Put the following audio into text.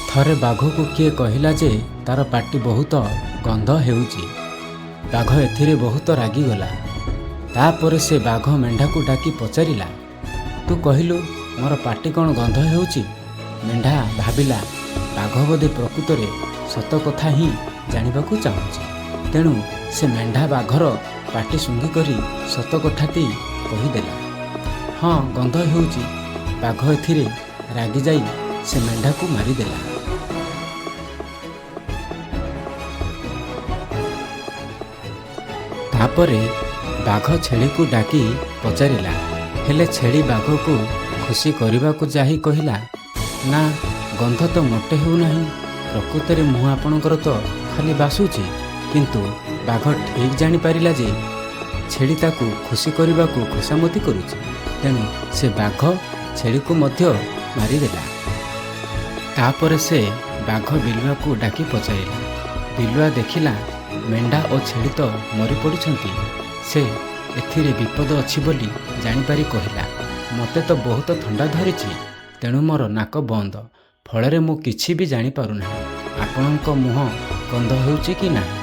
ଥରେ ବାଘକୁ କିଏ କହିଲା ଯେ ତାର ପାଟି ବହୁତ ଗନ୍ଧ ହେଉଛି। ବାଘ ଏଥିରେ ବହୁତ ରାଗିଗଲା। ତାପରେ ସେ ବାଘ ମେଣ୍ଢାକୁ ଡାକି ପଚାରିଲା, ତୁ କହିଲୁ, ମୋର ପାଟି କ'ଣ ଗନ୍ଧ ହେଉଛି? ମେଣ୍ଢା ଭାବିଲା, ବାଘ ବୋଧେ ପ୍ରକୃତରେ ସତ କଥା ହିଁ ଜାଣିବାକୁ ଚାହୁଁଛି। ତେଣୁ ସେ ମେଣ୍ଢା ବାଘର ପାଟି ଶୁଙ୍ଘି କରି ସତ କଥାଟି କହିଦେଲା, ହଁ, ଗନ୍ଧ ହେଉଛି। ବାଘ ଏଥିରେ ରାଗିଯାଇ ସେ ମେଣ୍ଢାକୁ ମାରିଦେଲା। ତାପରେ ବାଘ ଛେଳିକୁ ଡାକି ପଚାରିଲା। ହେଲେ ଛେଳି ବାଘକୁ ଖୁସି କରିବାକୁ ଯାଇ କହିଲା, ନା, ଗନ୍ଧ ତ ମୋଟେ ହେଉନାହିଁ। ପ୍ରକୃତରେ ମୁହଁ ଆପଣଙ୍କର ତ ଖାଲି ବାସୁଛି। କିନ୍ତୁ ବାଘ ଠିକ୍ ଜାଣିପାରିଲା ଯେ ଛେଳି ତାକୁ ଖୁସି କରିବାକୁ ଖୋସାମତି କରୁଛି। ତେଣୁ ସେ ବାଘ ଛେଳିକୁ ମଧ୍ୟ ମାରିଦେଲା। ତାପରେ ସେ ବାଘ ବିଲୁଆକୁ ଡାକି ପଚାରିଲା। ବିଲୁଆ ଦେଖିଲା, ମେଣ୍ଢା ଓ ଛେଳି ତ ମରି ପଡ଼ିଛନ୍ତି। ସେ ଏଥିରେ ବିପଦ ଅଛି ବୋଲି ଜାଣିପାରି କହିଲା, ମୋତେ ତ ବହୁତ ଥଣ୍ଡା ଧରିଛି, ତେଣୁ ମୋର ନାକ ବନ୍ଦ। ଫଳରେ ମୁଁ କିଛି ବି ଜାଣିପାରୁନାହିଁ ଆପଣଙ୍କ ମୁହଁ ଗନ୍ଧ ହେଉଛି କି ନାହିଁ।